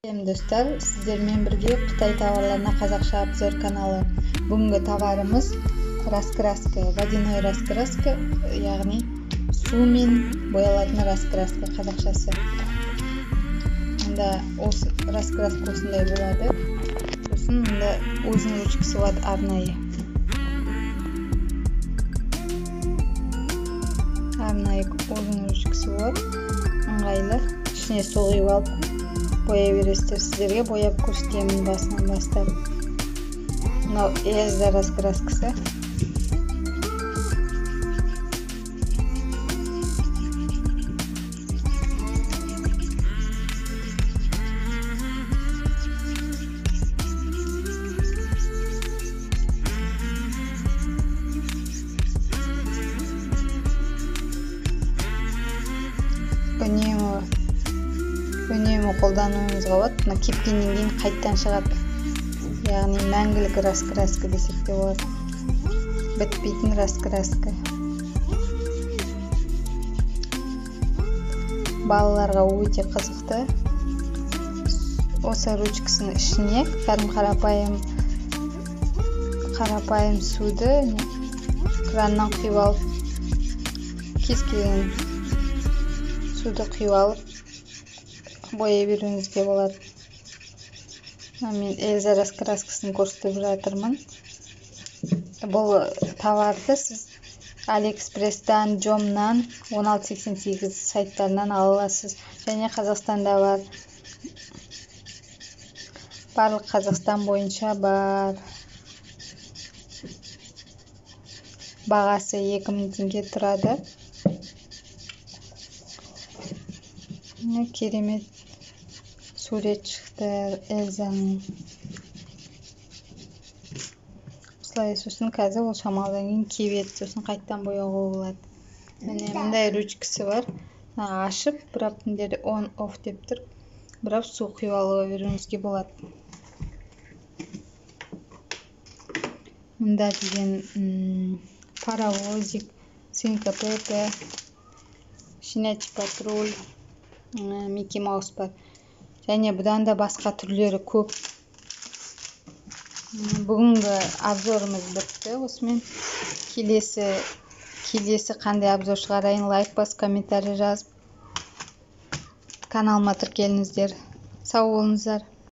Сәлем достар, сіздермен бірге Қытай товарларына қазақша обзор каналы. Бүгінгі товарымыз раскраска, водяной раскраска, яғни сумен боялатын раскраска қазақшасы. Мында осы раскраска осындай болады. Сосын мында өзінің ручкасы болады арнайы. Арнайы өзінің ручкасы болады. Ыңғайлы. Ішіне су құйып алып бояй бересіздер. Сіздерге бояп көрсетемін басынан бастап. Мынау Эльза раскраскасы. Үнемі қолдануыңызға болады. Мына кепкеннен кейін қайттан шығады. Яғни мәңгілік раскраска десек те болады. Бітпейтін раскраска. Балаларға өте қызықты. Осы ручкасының ішіне кәдімгі қарапайым суды краннан құйып алып, кез келген суды құйып алып бояй беруіңізге болады. Мен Эльза раскраскасын көрсетіп жатырмын. Бұл товарды сіз Алиэкспресстан, Жомнан, 1688 сайттарынан ала аласыз. Және Қазақстанда бар. Барлық Қазақстан бойынша бар. Бағасы 2000 теңге тұрады. Керемет сурет шықты Эльзаның. Осылай сосын қазір ол шамалыдан кейін кебеді, сосын қайттан бояуға болады. Міне мындай ручкасы бар. Ашып, бірақ мына on off деп тұр. Бірақ су құйып ала беруіңізге болады. Мында деген паровозик, свинка Пеппа, щенячий патруль, Микки Маус бар. Және бұдан да басқа түрлері көп. Бүгінгі обзорымыз бітті. Осымен келесі қандай обзор шығарайын, лайк басып, комментарий жазып, каналыма тіркеліңіздер. Сау болыңыздар.